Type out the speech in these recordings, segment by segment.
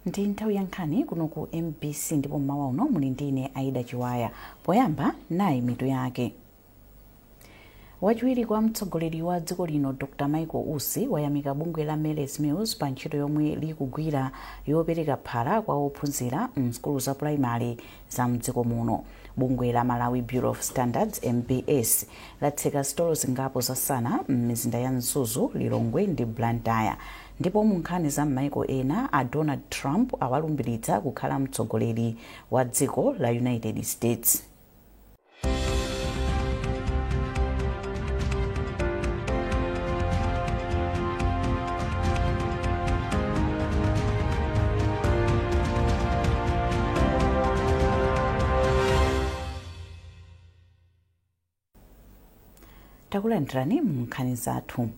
Ndi nthawi ya nkhani kuno ku MBC, ndipo mmawa uno muli ndine Aida Chiwaya. Poyamba, nayi mitu yake. Wachiwiri kwa mtsogoleri wa dziko lino Dr Michael Usi wayamika bungwe la Mary's Meals pa ntchito yomwe likugwira yopereka phala kwa ophunzira msukulu za puraimali za mdziko muno. Bungwe la Malawi Bureau of Standards, MBS, latseka sitolo zingapo za Sana m'mizinda ya Mzuzu, Lilongwe ndi Blantyre. Ndipo mu nkhani za m'maiko ena, a Donald Trump awalumbiritsa kukhala mtsogoleri wa dziko la United States. Takulandirani mu nkhani zathu.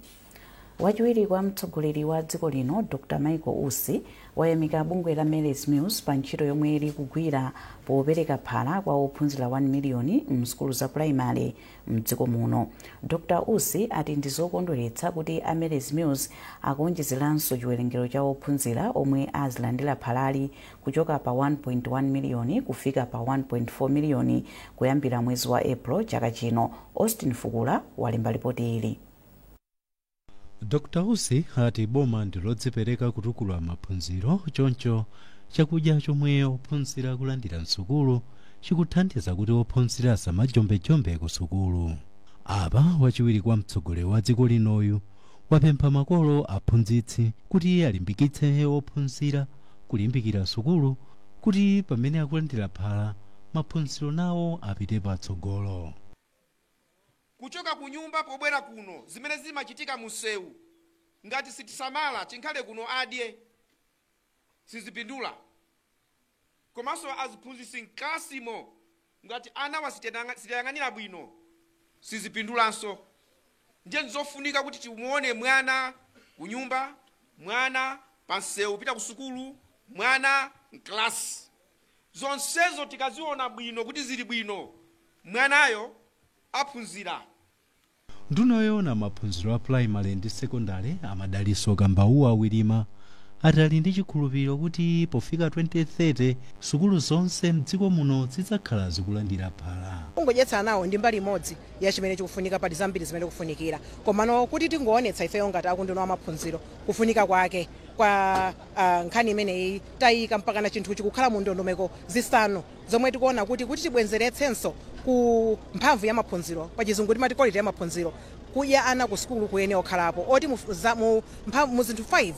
Wachiwiri kwa mtsogoleri wa dziko lino Dr Michael Usi wayamika bungwe la Mary's Meals pa ntchito yomwe likugwira popereka phala kwa ophunzira 1 miliyoni msukulu za puraimali mdziko muno. Dr Usi ati ndi zokondweretsa kuti a Mary's Meals akuonjezeranso chiwerengero cha ophunzira omwe azilandira phalali kuchoka pa 1.1 miliyoni kufika pa 1.4 miliyoni kuyambira mwezi wa April chaka chino. Austin Fukula walemba ripoti ili. Dr Usi ati boma ndi lodzipereka kutukula maphunziro, choncho chakudya chomwe ophunzira kulandira msukulu chikuthandiza kuti ophunzira asamajombejombe ku sukulu. Apa wachiwiri kwa mtsogoleri wa dziko linoyu wapempha makolo, aphunzitsi kuti alimbikitse ophunzira kulimbikira sukulu kuti pamene akulandira phala maphunziro nawo apite patsogolo. Kuchoka ku nyumba pobwera kuno, zimene zimachitika munsewu, ngati sitisamala chinkhale kuno adye sizipindula. Komanso aziphunzitsi mklasimo, ngati ana sitiyang'anira bwino, sizipindulanso. Ndiye ndizofunika kuti timuone mwana ku nyumba, mwana pa msewu pita ku sukulu, mwana mklasi, zonsezo tikaziona bwino kuti zili bwino, mwanayo aphunzira. Nduna yoona maphunziro a puraimali ndi sekondari Amadaliso Kambauwa Wirima ati ali ndi chikhulupiriro kuti pofika 2030 sukulu zonse mdziko muno zidzakhala zikulandira phala. Kungodyetsa nawo ndi mbali imodzi ya chimene chikufunika. Pali zambiri zimene kufunikira, komano kuti tingoonetsa ifeyo ngati akunduna wa maphunziro kufunika kwake kwa nkhani imeneyi, tayika mpakana chinthu chikukhala mu ndondomeko zisanu zomwe tikuona kuti tibwezeretsenso ku mphamvu ya maphunziro. Pa Chizungu timati quality ya maphunziro. Kudya ana ku sukulu kuyenera okhalapo oti mu zinthu 5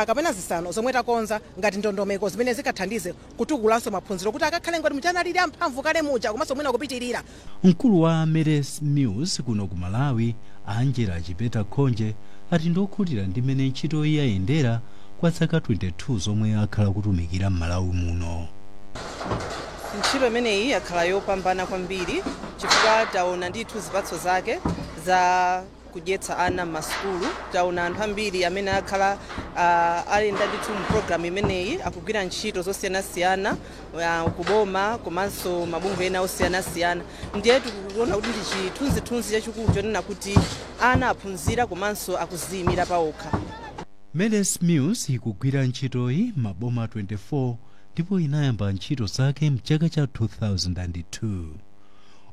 kapena zisanu zomwe takonza ngati ndondomeko zimene zikathandize kutukulanso maphunziro kuti akakhale ngati muchanaliri amphamvu kale muja, komanso mwina kupitirira. Mkulu wa Mary's Meals kuno ku Malawi, Angela Chipeta Khonje, ati ndiokhutira ndi mmene ntchito iyi yayendera kwa zaka 22 zomwe akhala kutumikira m'Malawi muno. Ntchito imeneyi yakhala yopambana kwambiri chifukwa taona ndithu zipatso zake za kudyetsa ana m'masukulu. Taona anthu ambiri amene akhala ayenda ndithu mu programu imeneyi akugwira ntchito zosiyanasiyana kuboma komanso mabungwe ena osiyanasiyana. Ndiye tikuona kuti ndi chithunzithunzi chachikulu chonena kuti ana aphunzira komanso akuziyimira pawokha. Mary's Meals ikugwira ntchitoyi maboma 24 ndipo inayamba ntchito zake mchaka cha 2002.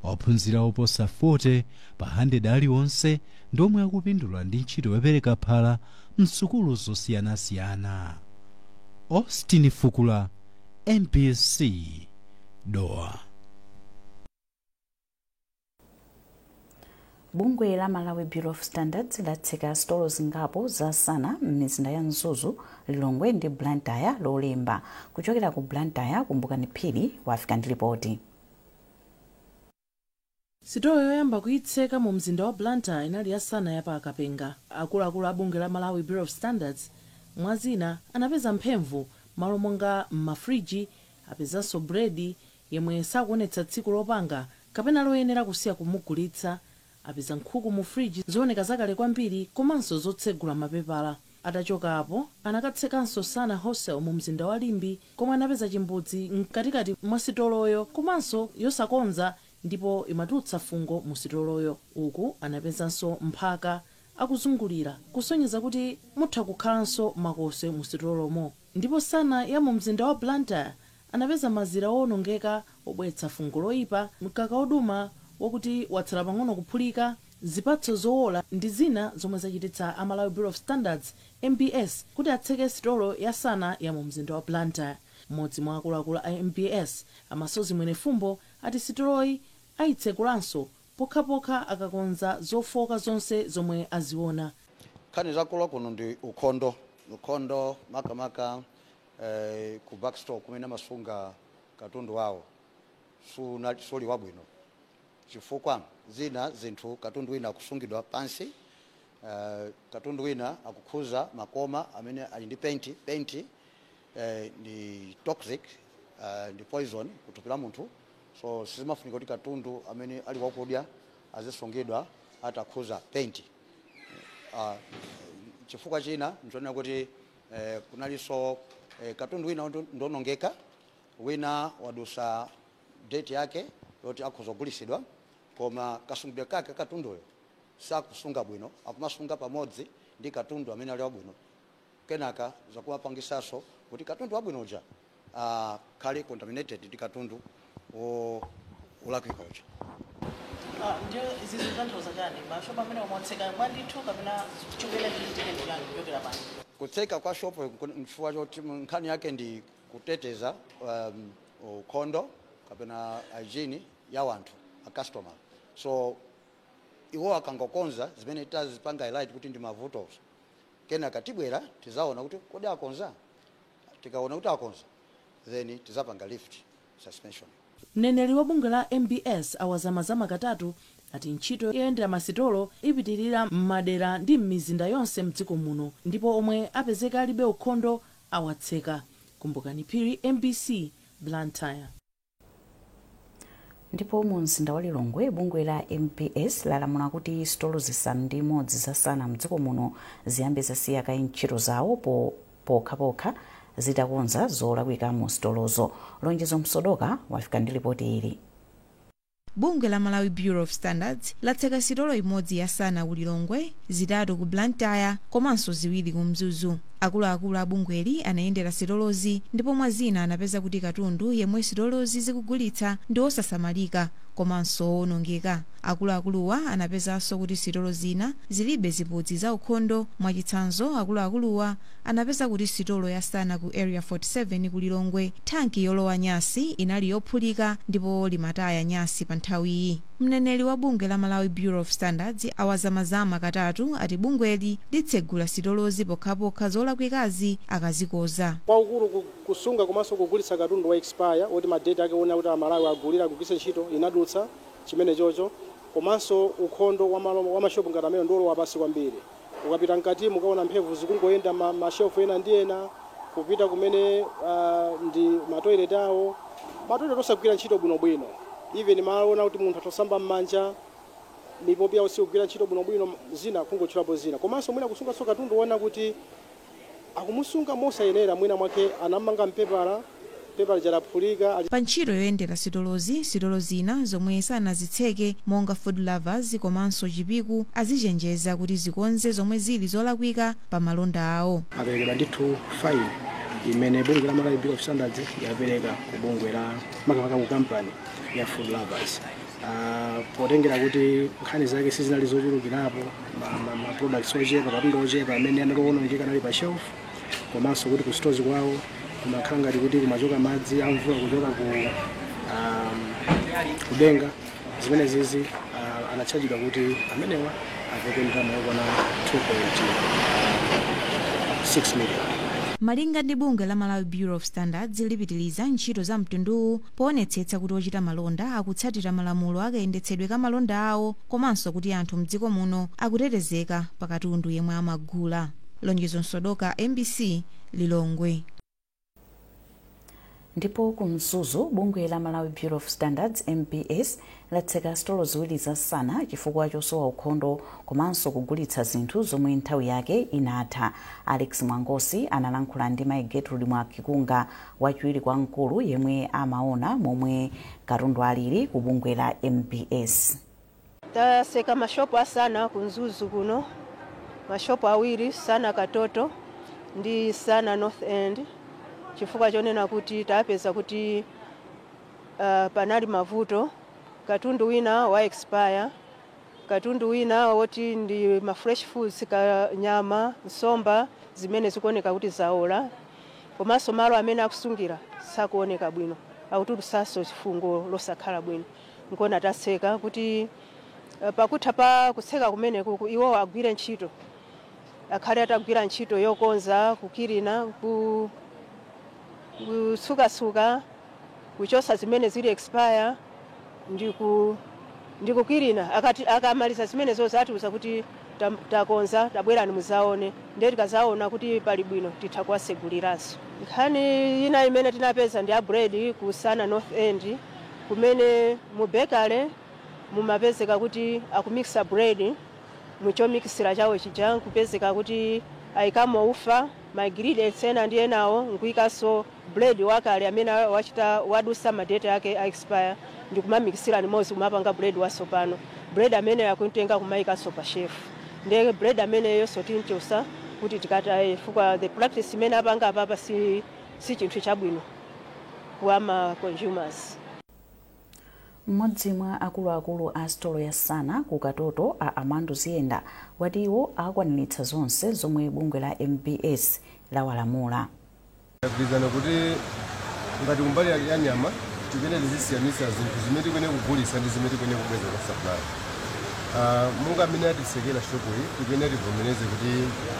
Ophunzira oposa 40 pa 100 aliwonse ndomwe akupindula ndi ntchito yopereka phala msukulu zosiyanasiyana. Austin Fukula, MBC, Dowa. Bungwe la Malawi Bureau of Standards latseka sitolo zingapo za Sana m'mizinda ya Mzuzu, Lilongwe ndi Blantyre Lolemba. Kuchokera ku Blantyre, Kumbukani Phiri wafika ndi ripoti. Sitolo yoyamba kuyitseka mu mzinda wa Blantyre inali ya Sana ya pa Akapenga. Akuluakulu a bungwe la Malawi Bureau of Standards mwazina anapeza mphemvu malo monga m'mafriji, apezanso bredi yemwe sakuonetsa tsiku lopanga kapena loyenera kusiya kumugulitsa, apeza nkhuku mu friji zooneka zakale kwambiri komanso zotsegula mapepala. Atachoka apo anakatsekanso Sana Wholesale mu mzinda wa Limbe, komwe anapeza chimbudzi mkatikati mwa sitoloyo komanso yosakonza ndipo imatulutsa fungo mu sitoloyo. Uku anapezanso mphaka akuzungulira, kusonyeza kuti mutha kukhalanso makoswe mu sitolomo. Ndipo Sana ya mu mzinda wa Blantyre anapeza mazira owonongeka, obweretsa fungo loyipa, mkaka oduma wakuti watsala pang'ono kuphulika, zipatso zowola ndi zina zomwe zachititsa a Malawi Bureau of Standards, MBS, kuti atseke sitolo ya Sana ya mu mzinda wa Blantyre. Mmodzi mwa akuluakulu a MBS, Amasozi Mwenefumbo, ati sitoloyi ayitsekulanso pokhapokha akakonza zofoka zonse zomwe aziona. Nkhani zakula kuno ndi ukhondo, ukhondo makamaka ku backstore kumene amasunga katundu wawo suli wabwino, chifukwa zina zinthu, katundu wina akusungidwa pansi, katundu wina akukhuza makoma amene ali ndi paint. Paint ndi toxic, ndi poison kuthupi la munthu, so sizimafunika kuti katundu amene ali wakudya azisungidwa atakhuza paint. Chifukwa china nchonena kuti kunalinso katundu wina ndonongeka, wina wadusa date yake yoti akhoza kugulisidwa, koma kasungidwe kake katunduyo sakusunga bwino, akumasunga pamodzi ndi katundu amene ali wabwino, kenaka zakumapangisaso kuti katundu wabwino uja akhale contaminated ndi katundu wolakwika uja. Ndiyo zizitanthauza chani mashopu amene omwatseka mwandithu, kapena chikuyenda chichitike ndi chani kuchokera pano? Kutseka kwa shopu chifukwa choti nkhani yake ndi kuteteza ukhondo kapena hygiene ya wanthu, a customer. So iwo akangokonza zimene tazipanga highlight kuti ndi mavuto, kenaka tibwera tizaona kuti kodi akonza. Tikaona kuti akonza, then tizapanga lift suspension. Mneneri wa bungwe la MBS, Awazamazama Katatu, ati ntchito yoyendera masitolo ipitirira m'madera ndi m'mizinda yonse mdziko muno, ndipo omwe apezeka alibe ukhondo awatseka. Kumbukani Phiri, MBC, Blantyre. Ndipo mu mzinda wa Lilongwe, bungwe la MBS lalamula kuti sitolo 6 za Sana mdziko muno ziyambe zasiya kaye ntchito zawo pokhapokha zitakonza zolakwika mu sitolozo. Lonjezo Msodoka wafika ndi ripoti ili. Bungwe la Malawi Bureau of Standards latseka sitolo imodzi ya Sana ku Lilongwe, zitatu ku Blantyre komanso ziwiri ku Mzuzu. Akuluakulu a bungweli anayendera sitolozi ndipo mwa zina anapeza kuti katundu yemwe sitolozi zikugulitsa ndi osasamalika komanso owonongeka. Akuluakuluwa anapezanso kuti sitolo zina zilibe zimbudzi za ukhondo. Mwachitsanzo, akuluakuluwa anapeza kuti sitolo ya Sana ku Area 47 ku Lilongwe, thanki yolowa nyasi inali yophulika ndipo limataya nyasi pa nthawiyi. Mneneri wa bungwe la Malawi Bureau of Standards, Awazamazama Katatu, ati bungweli litsegula sitolozi pokhapokha zolakwikazi akazikoza. Kwaukulu kusunga komanso kugulitsa katundu wa expire, woti ma date ake ona kuti Amalawi agulira kugwiritsa ntchito inadutsa chimene chocho, komanso ukhondo wa malo wa mashopu ngati amene ndiolowa pasi kwambiri. Ukapita mkati mukaona mphevu zikungoyenda mashelfu ena ndi ena, kupita kumene ndi matoilet awo, matoilet osagwira ntchito bwinobwino, even maona kuti munthu atosamba m'manja, mipopi yawo sikugwira ntchito bwinobwino, zina kungotchulapo zina. Komanso mwina kusunganso katundu wona kuti akumusunga mosayenera, mwina mwake anamanga mpepala, pepala jalaphulika. Pa ntchito yoyendera sitolozi, sitolo zina zomwe sanazitseke monga Food Lovers komanso Chipiku azichenjeza kuti zikonze zomwe zili zolakwika pa malonda awo. Aperekedwa ndithu fine imene bungwe la Malawi Bureau of Standards yapereka ku bungwe la, makamaka ku kampani ya Food Lovers, potengera kuti nkhani zake sizinali zochulukirapo, ma products ochepa, katundu ochepa amene anali owonongeka anali pa shelf, komanso kuti ku stores kwawo kumakhala ngati kuti kumachoka madzi amvula kuchoka ku kudenga. Zimene zizi anatchajidwa kuti amenewa apereke ndalama yokwana 2.6 million. Malinga ndi bungwe la Malawi Bureau of Standards, lipitiliza ntchito za mtunduwu poonetsetsa kuti ochita malonda akutsatira malamulo akayendetsedwe ka malonda awo, komanso kuti anthu mdziko muno akutetezeka pa katundu yemwe amagula. Lonjezo Msodoka, MBC, Lilongwe. Ndipo ku Mzuzu, bungwe la Malawi Bureau of Standards, MBS, latseka sitolo ziwiri za Sana chifukwa chosowa ukhondo komanso kugulitsa zinthu zomwe nthawi yake inatha. Alex Mwangosi analankhula ndi Mayi Gertrude Mwakikunga, wachiwiri kwa mkulu yemwe amaona momwe katundu alili ku bungwe la MBS. Taseka mashopu asana ku Mzuzu kuno, mashopu awiri, Sana Katoto ndi Sana North End. Chifukwa chonena kuti tapeza kuti panali mavuto, katundu wina wa expire, katundu wina woti ndi ma fresh foods, ka nyama, nsomba zimene zikuoneka kuti zaola, komanso malo amene akusungira sakuoneka bwino, akutulusanso fungo losakhala bwino. Nkona tatseka kuti pakutha pa kutseka kumeneku iwo agwire ntchito, akhale atagwira ntchito yokonza, kukirina, kusukasuka, kuchosa zimene zili expire ndikukirina. Akati akamaliza zimenezo atiuza kuti takonza, tabwerani muzaone. Ndiye tikazaona kuti pali bwino titha kuwaseguliranso. Nkhani ina imene tinapeza ndi a bread ku Sana North End, kumene mu bakery mumapezeka kuti akumixa bread muchomikisira chawo chija, kupezeka kuti ayikamo ufa, ma ingredients ena ndi enawo, nkuyikanso bread wakale amene wachita wadusa ma date ake a expire, ndikumamikisira limodzi kumapanga bread wasopano. Bread amene akutenga kumayikanso pa shelf, ndiye bread ameneyonso tinchosa kuti tikataye, chifukwa the practice imene apanga apapa si chinthu chabwino kwa ma consumers. Mmodzi mwa akuluakulu a sitolo ya Sana ku Katoto, a Amando Ziyenda, wati iwo akwaniritsa zonse zomwe bungwe la MBS lawalamula. Tagwirizana kuti ngati kumbali ya nyama tikuyenera tizisiyanisa zinthu zimene tikuyenera kugulitsa ndi zimene tikuyenera kubweza kwa supplier. Monga amene atitsekera shopuyi, tikuyenera tivomereze kuti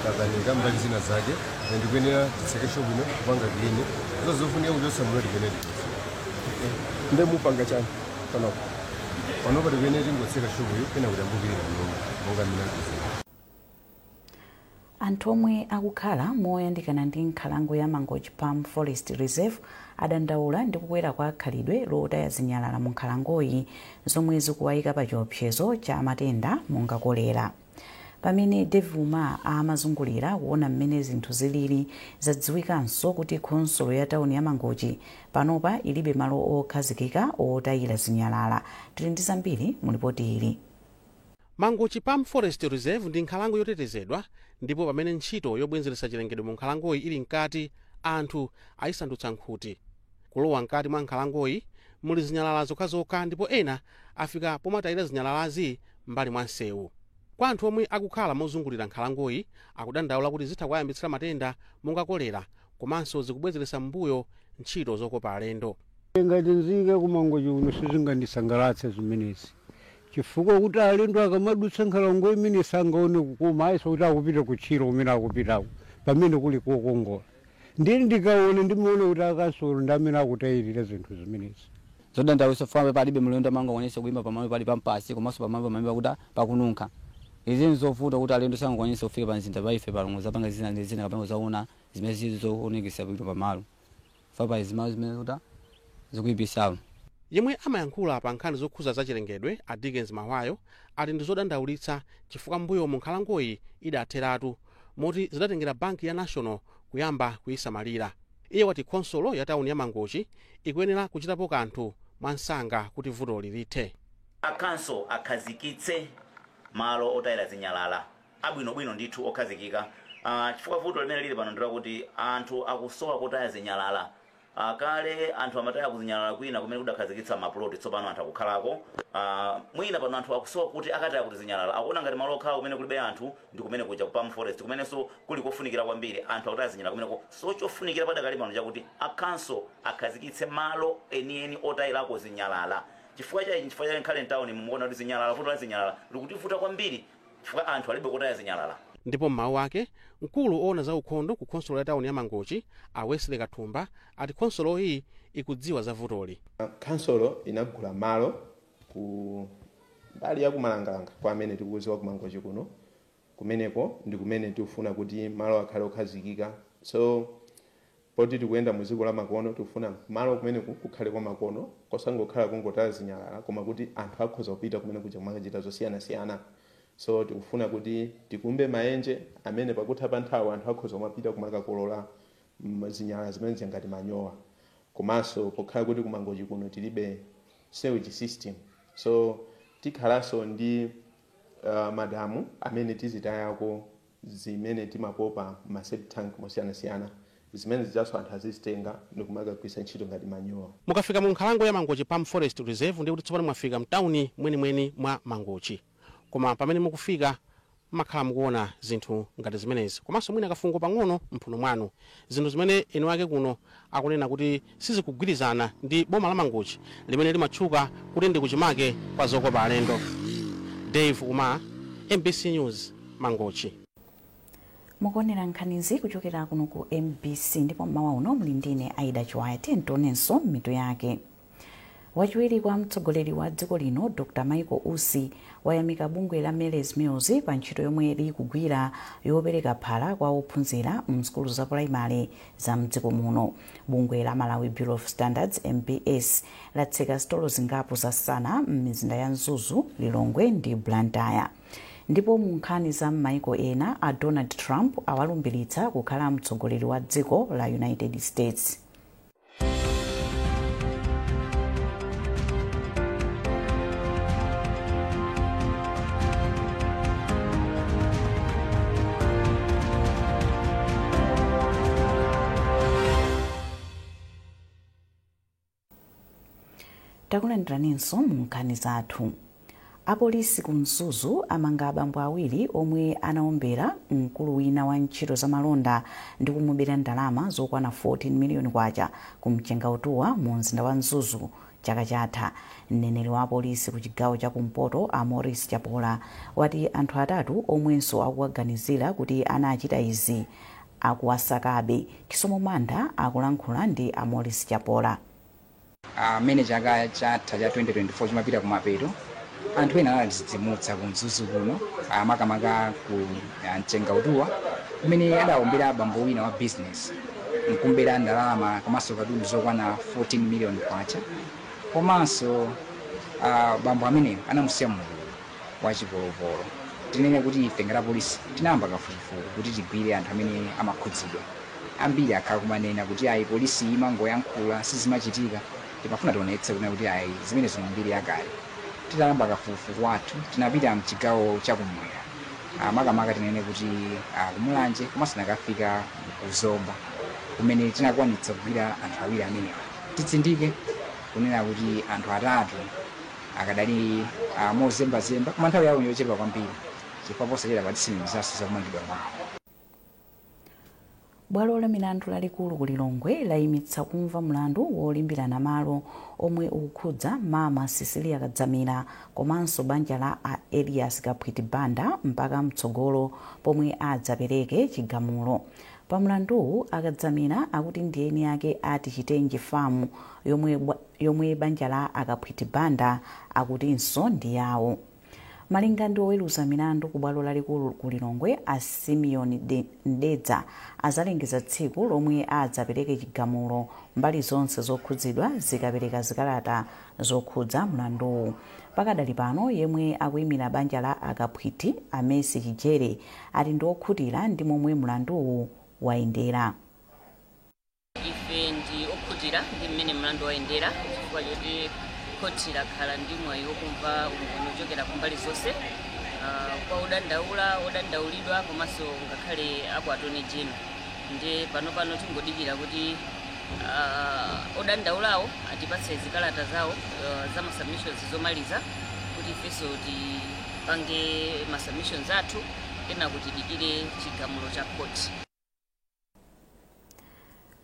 takanika mbali zina zake and tikuyenera titseke shopu ino, kupanga clean zo zofunika kuchotsa muno, tikuyenera tichotse. Nde mupanga chani panopo? Panopa tikuyenera tingotseka shopuyi, pena kuti ambukirira mnyumba monga amene atitseka. Anthu omwe akukhala moyandikana ndi nkhalango ya Mangochi Palm Forest Reserve adandaula ndi kukwera kwa khalidwe lotaya zinyalala mu nkhalangoyi, zomwe zikuwayika pa chiopsezo cha matenda monga kolera. Pamene Dave Uma amazungulira kuona mmene zinthu zilili, zadziwikanso kuti khonsolo ya tawuni ya Mangochi panopa ilibe malo okhazikika otayira zinyalala. Tili ndi zambiri mu ripoti ili. Mangochi Palm Forest Reserve ndi nkhalango yotetezedwa, ndipo pamene ntchito yobwezeretsa chilengedwe mu nkhalangoyi ili mkati, anthu ayisandutsa nkhuti. Kulowa mkati mwa nkhalangoyi muli zinyalala zokhazokha, ndipo ena afika pomatayira zinyalalazi mbali mwa msewu. Kwa anthu omwe akukhala mozungulira nkhalangoyi, akudandaula kuti zitha kuwayambitsira matenda monga kolera, komanso zikubwezeretsa mbuyo ntchito zokopa alendo. Ngati nzika kuMangochi kuno, sizingandisangalatse zimenezi, chifukwa kuti alendo akamadutsa nkhalango imene sangaone kukoma, ayiso kuti akupita kutchiro kumene akupitako pamene kuli kokongola. Ndili ndikaone, ndimaone kuti akansolo ndi amene akutayirira zinthu zimenezi. Zodandaulitsa famba palibe mlendo amangakwanise kuyima pamalo pali pampasi, komanso pamalo pamene pakuti pakununkha. Izi nzovuta kuti alendo sangakwanise kufika pa mzinda paife pano zapanga zina ndi zina kapena kuzaona zimene zili zoonekesa bwino pamalo fa pali zimalo zimene kuti zikuyipisapo. Yemwe amayankhula pa nkhani zokhuza zachilengedwe, a Dickens Mahwayo, ati ndi zodandaulitsa chifukwa mbuyomu nkhalangoyi idatheratu, moti zidatengera banki ya National kuyamba kuyisamalira. Iye wati khonsolo ya tawuni ya Mangochi ikuyenera kuchitapo kanthu mwansanga kuti vutoli lithe. Akhanso akhazikitse malo otayira zinyalala abwinobwino ndithu okhazikika, chifukwa vuto limene lili pano ndilakuti anthu akusowa kotaya zinyalala. Kale anthu amataya kuzinyalala kwina kumene kudakhazikitsa maploti, tsopano anthu akukhalako. Mwina pano anthu akusowa kuti akataya kuti zinyalala, akuona ngati malo okhala kumene kulibe anthu ndi kumene kuja ku Palm Forest, kumenenso kuli kofunikira kwambiri. Anthu akutaya zinyalala kumeneko. So chofunikira padakali pano chakuti akhanso akhazikitse malo enieni otayirako zinyalala. Chifukwa cha ichi, chifukwa cha nkhale mtawuni mumuona kuti zinyalala, vuto la zinyalala likutivuta kwambiri chifukwa anthu alibe kotaya zinyalala. Ndipo mmawu ake, mkulu owona za ukhondo ku khonsolo ya tawuni ya Mangochi, a Wesley Kathumba, ati khonsoloyi ikudziwa za vutoli. Khonsolo inagula malo ku mbali ya kumalangalanga kwa amene tikuziwa kuMangochi kuno. Kumeneko ndi kumene tikufuna kuti malo akhale okhazikika. So poti tikuyenda mu dziko la makono, tikufuna malo kumeneku kukhale kwa makono, kosangokhala kungotaya zinyalala, koma kuti anthu akhoza kupita kumene kuja kumakachita zosiyanasiyana. So tikufuna kuti tikumbe maenje amene pakutha pa nthawi anthu akhoza kumapita kumakakolola zinyalala zimene zingati manyowa. Komanso pokhala kuti kuMangochi kuno tilibe sewage system, so tikhalanso ndi madamu amene tizitayako zimene timapopa ma septic tank mosiyanasiyana. Zimene zijaso anthu azizitenga ndikumakagwiritsa ntchito ngati manyowa. Mukafika mu nkhalango ya Mangochi Palm Forest Reserve, ndiye kuti tsopano mwafika mtawuni mwenimweni mwa Mangochi. Koma pamene mukufika makhala mukuona zinthu ngati zimenezi, komanso mwina kafungo pang'ono mphuno mwanu, zinthu zimene eni ake kuno akunena kuti sizikugwirizana ndi boma la Mangochi limene limatchuka kuti ndi kuchimake kwa zokopa alendo. Dave Uma, MBC News, Mangochi. Mukuonera nkhanizi kuchokera kuno ku MBC, ndipo mmawa uno muli ndine Aida Chiwaya. Tionenso mitu yake. Wachiwiri kwa mtsogoleri wa dziko lino Dr Michael Usi wayamika bungwe la Mary's Meals pa ntchito yomwe likugwira yopereka phala kwa ophunzira msukulu za pulaimali za mdziko muno. Bungwe la Malawi Bureau of Standards MBS latseka sitolo zingapo za sana m'mizinda ya Mzuzu, Lilongwe ndi Blantyre. Ndipo mu nkhani za m'maiko ena, a Donald Trump awalumbiritsa kukhala mtsogoleri wa dziko la United States. Takulandiraninso mu nkhani zathu. Apolisi ku Mzuzu amanga abambo awiri omwe anaombera mkulu wina wa ntchito zamalonda ndi kumubera ndalama zokwana 14 miliyoni kwacha ku Mchengautuwa mu mzinda wa Mzuzu chaka chatha. Mneneri wa apolisi ku chigawo cha kumpoto a Maurice Chapola wati anthu atatu omwenso akuwaganizira kuti anachita izi akuwasakabe. Chisomo Manda akulankhula ndi a Maurice Chapola. Amene chaka chatha cha 2024 chimapita kumapeto, anthu ena anatidzidzimutsa ku Mzuzu kuno, makamaka ku Mchengautuwa, kumene adawombera abambo wina wa business nkumbera ndalama komanso katundu zokwana 14 million kwacha. Komanso bambo ameneyo anamusiya mululu wachipolovolo. Tinene kuti ife ngati apolisi tinayamba kafukufuku kuti tigwire anthu amene amakhudzidwa. Ambiri akhala kumanena kuti ayi, polisi imangoyankhula, sizimachitika. Timafuna tionetse kunena kuti ayi, zimene zino mbiri yakale. Titayamba kafukufuku wathu tinapita mchigawo chakumwera, makamaka tinene kuti kumulanje, komanso tinakafika kuzomba kumene tinakwanitsa kugwira anthu awiri amenewa. Titsindike kunena kuti anthu atatu akadali mozembazemba, koma nthawi yawo yochepa kwambiri chifukwa posachedwa patitsimikizanso zakumangidwa kwawo. Bwalo la milandu lalikulu ku Lilongwe layimitsa kumva mlandu wolimbirana malo omwe ukukhudza mama Cecilia Kadzamira komanso banja la a Elias Kaphwiti Banda mpaka mtsogolo pomwe adzapereke chigamulo. Pa mlanduwu, akadzamira akuti ndi eni ake ati Chitenje Famu yomwe banja la Akaphwiti Banda akutinso ndi yawo. Malinga ndi oweruza milandu ku bwalo lalikulu ku Lilongwe a Simeon Ndedza, azalengeza tsiku lomwe adzapereke chigamulo mbali zonse zokhudzidwa zikapereka zikalata zokhudza mlanduwu. Pakadali pano, yemwe akuyimira banja la Akaphwiti a Messi Chijere ati ndi okhutira ndi momwe mlanduwu wayendera. Ife ndi okhutira ndi mmene mlandu wayendera chifukwa choti khoti lakhala ndi mwayi wokumva umboni ochokera kumbali zonse, kwa odandaula, odandaulidwa komanso ngakhale aku attorney general. Ndiye pano tingodikira kuti odandaulawo atipatse zikalata zawo za ma submissions zomaliza kuti ifenso tipange ma submissions athu, kenako tidikire chigamulo cha khoti.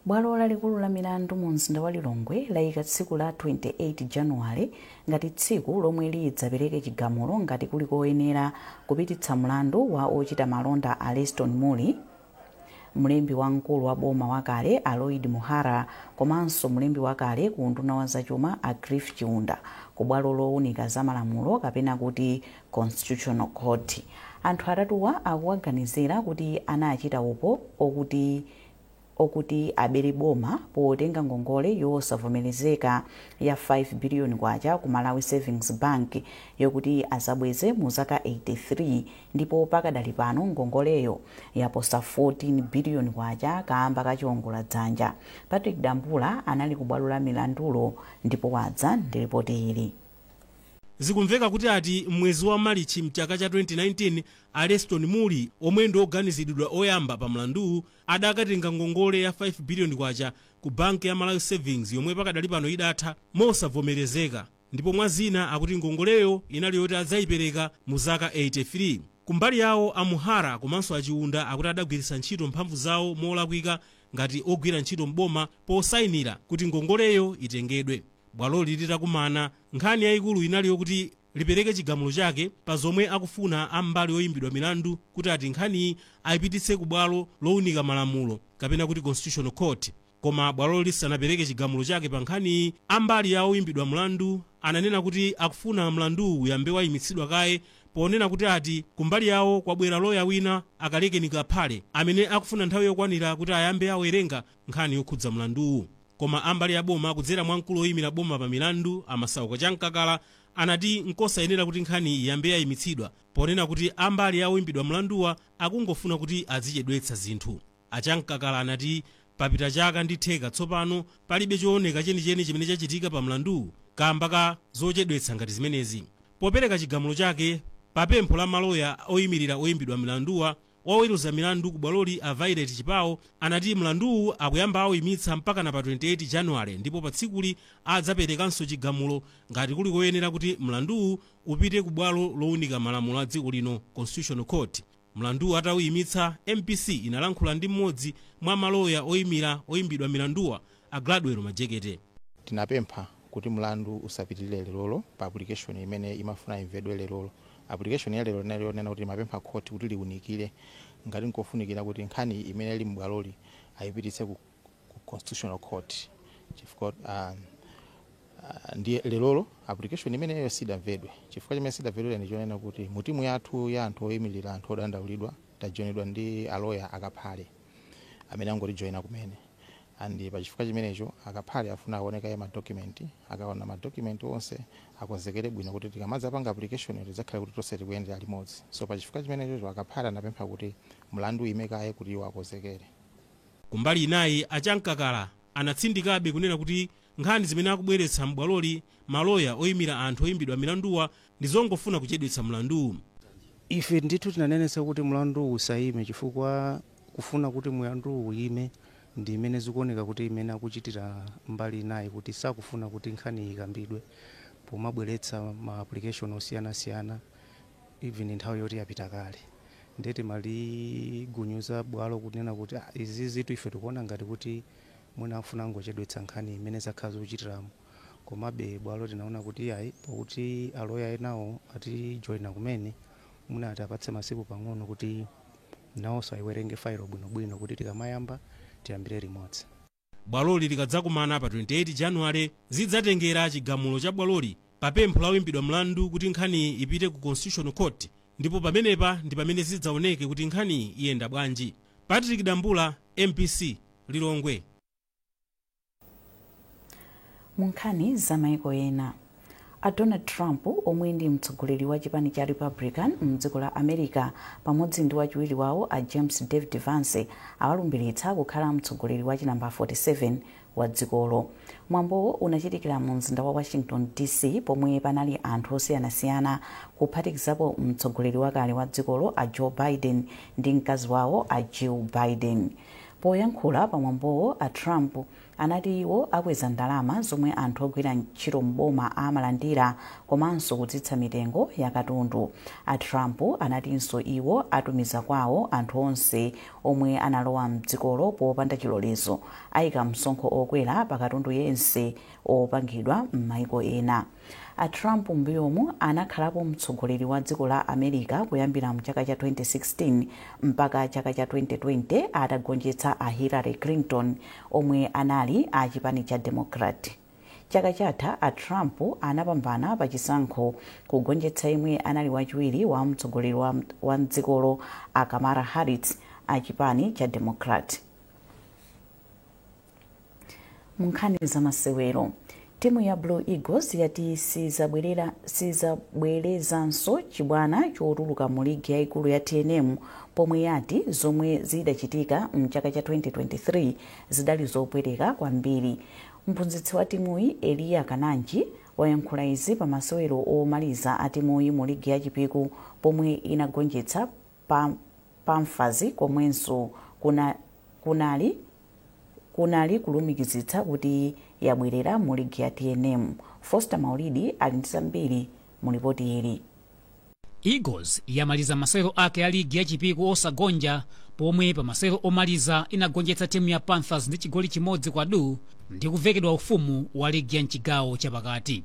Bwalo lalikulu la milandu mu mzinda wa Lilongwe layika tsiku la 28 Januwale ngati tsiku lomwe lidzapereke chigamulo ngati kuli koyenera kupititsa mlandu wa ochita malonda a Leston Mulli, mlembi wamkulu wa boma wakale a Lloyd Muhara komanso mlembi wakale ku unduna wa zachuma a Griff Chiunda ku bwalo lowunika za malamulo kapena kuti Constitutional Court. Anthu atatuwa akuwaganizira kuti anachita upo okuti abere boma potenga ngongole yosavomerezeka ya 5 biliyoni kwacha ku Malawi Savings Bank yokuti azabweze mu zaka 83, ndipo pakadali pano ngongoleyo yaposa 14 biliyoni kwacha kamba kachiwongola dzanja. Patrick Dambula anali ku bwalo la milandulo ndipo wadza ndi ripoti ili. Zikumveka kuti ati mwezi wa Marichi mchaka cha 2019, Aleston Muli, omwe ndi oganiziridwa oyamba pa mlanduwu, adakatenga ngongole ya 5 biliyoni kwacha ku banki ya Malawi Savings yomwe pakadali pano idatha mosavomerezeka, ndipo mwa zina akuti ngongoleyo inali yoti adzayipereka mu zaka 83. Kumbali yawo, Amuhara komanso Achiunda akuti adagwiritsa ntchito mphamvu zawo molakwika ngati ogwira ntchito mboma posayinira kuti ngongoleyo itengedwe. Bwaloli litakumana, nkhani yayikulu inali yokuti lipereke chigamulo chake pa zomwe akufuna ambali oyimbidwa milandu kuti ati nkhaniyi ayipititse ku bwalo lowunika malamulo kapena kuti Constitutional Court. Koma bwalolo lisanapereke chigamulo chake pa nkhaniyi, ambali ya oyimbidwa mlandu ananena kuti akufuna mlanduwu uyambe wayimitsidwa kaye, ponena kuti ati kumbali yawo kwabwera loya wina, Akalekeni Kaphale, amene akufuna nthawi yokwanira kuti ayambe awerenga nkhani yokhudza mlanduwu. Koma ambali ya boma, kudzera mwa mkulu oyimira boma pa milandu Amasauka Chamkakala, anati nkosayenera kuti nkhani iyambe yayimitsidwa, ponena kuti ambali ya oyimbidwa mlanduwa akungofuna kuti azichedwetsa zinthu. Achamkakala anati papita chaka ndi theka tsopano, palibe chooneka chenicheni chimene chachitika pa mlanduwu kamba ka zochedwetsa ngati zimenezi. Popereka chigamulo chake pa pempho la maloya oyimirira oyimbidwa milanduwa, oweruza milandu ku bwaloli a Violet Chipawo anati mlanduwu akuyamba awuyimitsa mpaka na pa 28 Januwale, ndipo pa tsikuli adzaperekanso chigamulo ngati kuli koyenera kuti mlanduwu upite ku bwalo lowunika malamulo a dziko lino, Constitutional Court. Mlanduwu atawuyimitsa, MPC inalankhula ndi mmodzi mwa maloya oyimira oyimbidwa milanduwa, a Gladwell Majekete. Tinapempha kuti mlandu usapitirire lerolo pa application imene imafuna imvedwe lerolo. Application ya lero inali yonena kuti imapempha court kuti liunikire ngati nkofunikira kuti nkhani imene ili m'bwaloli ayipititse ku Constitutional Court, chifukwa ndiye lerolo application imeneyo sidamvedwe. Chifukwa chimene sidamvedwere ndi chonena kuti mu timu yathu ya anthu oyimirira anthu odandaulidwa tajoinedwa ndi aloya Akaphale amene angotijoyina kumene, and pachifukwa chimenecho Akaphale afuna aonekaye madocument. Akaona madocument onse, akonzekere bwino kuti tikamadzapanga application tidzakhale kuti tonse tikuyendera limodzi. So pachifukwa chimenecho Akaphale anapempha kuti mlandu uyime kaye kuti iwo akonzekere. Kumbali inayi, Achamkakala anatsindikabe kunena kuti nkhani zimene akubweretsa m'bwaloli maloya oyimira anthu oyimbidwa milanduwa ndi zongofuna kuchedwetsa mlanduwu. Ife ndithu tinanenetsa kuti mlandu usayime, chifukwa kufuna kuti mlandu uyime ndi imene zikuoneka kuti imene akuchitira mbali inayi, kuti sakufuna kuti nkhani ikambidwe pomabweretsa ma application osiyanasiyana even nthawi yoti yapita kale. Ndeti maligunyuza bwalo kunena kuti izi zitu ife tikuona ngati kuti mwina afuna ngochedwetsa nkhani imene zakhala zikuchitiramo. Komabe bwalo tinaona kuti ayi, pakuti aloya enawo atijoyina kumene, mwina ati apatse masiku pang'ono kuti nawonso ayiwerenge failo bwinobwino kuti tikamayamba tiyambire limodzi. Bwaloli likadzakumana pa 28 Januwale, zidzatengera chigamulo cha bwaloli pa pempho la oyimbidwa mlandu kuti nkhaniyi ipite ku Constitutional Court, ndipo pamenepa ndi pamene zidzaoneke kuti nkhaniyi iyenda bwanji. Patrick Dambula, MBC, Lilongwe. Mu nkhani za maiko ena, a Donald Trump, omwe ndi mtsogoleri wa chipani cha Republican mdziko la America, pamodzi ndi wachiwiri wawo a James David Vance, awalumbiritsa kukhala mtsogoleri wa chinamba 47 wa dzikolo. Mwambowo unachitikira mu mzinda wa Washington DC, pomwe panali anthu osiyanasiyana, kuphatikizapo mtsogoleri wakale wa dzikolo a Joe Biden ndi mkazi wawo a Jill Biden. Poyankhula pamwambowo, a Trump anati iwo akweza ndalama zomwe anthu ogwira ntchito mboma amalandira komanso kutsitsa mitengo ya katundu. A Trump anatinso iwo atumiza kwawo anthu onse omwe analowa mdzikolo popanda chilolezo, ayika msonkho okwera pa katundu yense opangidwa m'maiko ena. A Trump mbuyomu anakhalapo mtsogoleri wa dziko la America kuyambira mchaka cha 2016 mpaka chaka cha 2020, atagonjetsa a Hillary Clinton omwe anali a chipani cha Democrat. Chaka chatha a Trump anapambana pa chisankho kugonjetsa yemwe anali wachiwiri wa mtsogoleri wa mdzikolo a Kamala Harris a chipani cha Democrat. Mu nkhani zamasewero, Timu ya Blue Eagles yati sizabwerezanso chibwana chotuluka mu ligi yayikulu ya TNM, pomwe yati zomwe zidachitika mchaka cha 2023 zidali zopweteka kwambiri. Mphunzitsi wa timuyi, Eliya Kananji, wayankhula izi pa masewero omaliza a timuyi mu ligi ya Chipiku, pomwe inagonjetsa Panthers, komwenso kunali kulumikizitsa kuti yabwerera mu ligi ya TNM. Foster Maulidi ali ndi zambiri mu ripoti ili. Eagles yamaliza masewero ake a ligi ya Chipiku osagonja, pomwe pa masewero omaliza inagonjetsa timu ya Panthers ndi chigoli 1-0 ndi kuvekedwa ufumu wa ligi ya mchigawo chapakati.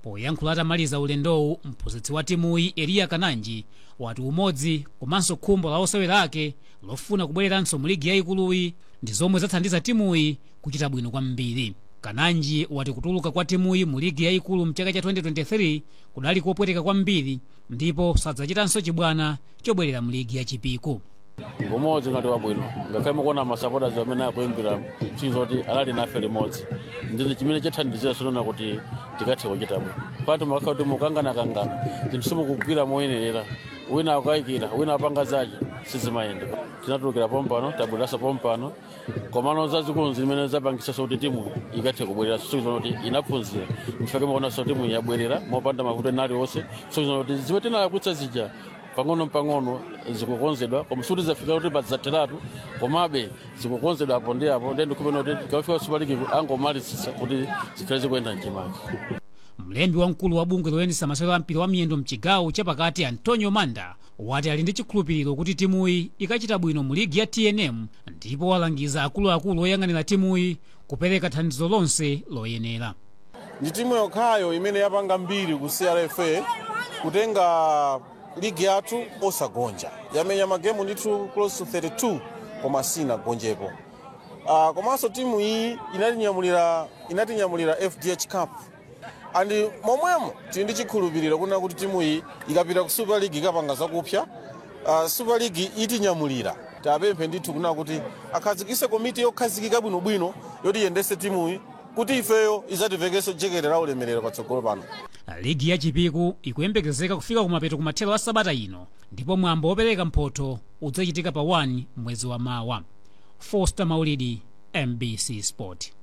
Poyankhula atamaliza ulendowu, mphunzitsi wa timuyi, Eliya Kananji, wati umodzi komanso khumbo la osewera ake lofuna kubwereranso mu ligi yayikuluyi ndi zomwe zathandiza timuyi kuchita bwino kwambiri. Kananji wati kutuluka kwa timuyi mu ligi yayikulu mchaka cha 2023 kudali kopweteka kwambiri, ndipo sadzachitanso chibwana chobwerera mu ligi ya Chipiku. Umodzi unati wabwino, ngakhale mukuona masupporters amene akuimbira chizoti anali nafe limodzi, ndine chimene chathandizira sonona kuti tikathe kuchita bwino. Patu makakhala kuti mukanganakangana, zinthu simukugwira moyenerera, wina akukayikira, wina apanga zache, sizimayenda. Tinatulukira pompano, tabwereranso pompano, komano zazikulu zimene zapangisanso kuti timu ikathe kubwerera, sikuti kuti inaphunzira. Ndifake mukuonanso timu yabwerera mopanda mavuto ena aliwonse, sikuti kuti zimene tinalakwitsa zija pang'ono pang'ono zikukonzedwa, koma sikuti zafika kuti padzatheratu, komabe zikukonzedwa apo ndi apo. Ndiye ndikupena kuti tikafika Super League angomalizitsa kuti zikhale zikuyenda mchimake. Mlembi wamkulu wa bungwe loyendetsa masewero a mpira wa miyendo mchigawo chapakati, Antonio Manda, wati ali ndi chikhulupiriro kuti timuyi ikachita bwino mu ligi ya TNM, ndipo walangiza akuluakulu oyang'anira timuyi kupereka thandizo lonse loyenera. Ndi timu yokhayo imene yapanga mbiri ku CRFA kutenga ligi yathu osagonja. Yamenya magemu ndithu close to 32, koma sinagonjepo. Komanso timu iyi inatinyamulira FDH Cup, and momwemo tili ndi chikhulupiriro kuna kuti timu iyi ikapita ku Super League ikapanga zakupsa. Super League itinyamulira. Tapemphe ndithu kuna kuti akhazikise komiti yokhazikika bwinobwino yoti iyendese timuyi, kuti ifeyo izativekenso jekete la ulemerero patsogolo pano. Ligi ya Chipiku ikuyembekezeka kufika kumapeto kumathero a sabata ino, ndipo mwambo wopereka mphotho udzachitika pa 1 mwezi wa mawa. Foster Maulidi, MBC Sport.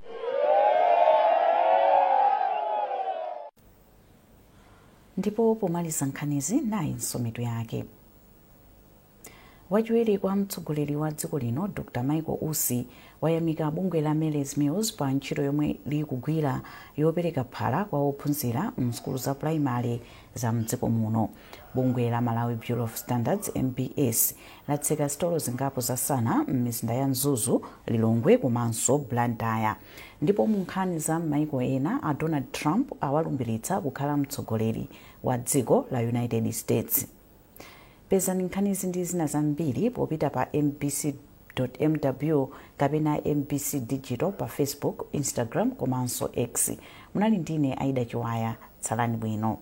Ndipo pomaliza nkhanizi, nayi mitu yake. Wachiwiri kwa mtsogoleri wa dziko lino, Dr Michael Usi, wayamika bungwe la Mary's Meals pa ntchito yomwe likugwira yopereka phala kwa ophunzira msukulu za primary za mdziko muno. Bungwe la Malawi Bureau of Standards, MBS, latseka sitolo zingapo za Sana m'mizinda ya Mzuzu, Lilongwe komanso Blantyre. Ndipo mu nkhani za m'maiko ena, a Donald Trump awalumbiritsa kukhala mtsogoleri wa dziko la United States. Pezani nkhanizi ndi zina zambiri popita pa mbc.mw kapena MBC Digital pa Facebook, Instagram komanso X. Munali ndine Aida Chiwaya. Tsalani bwino.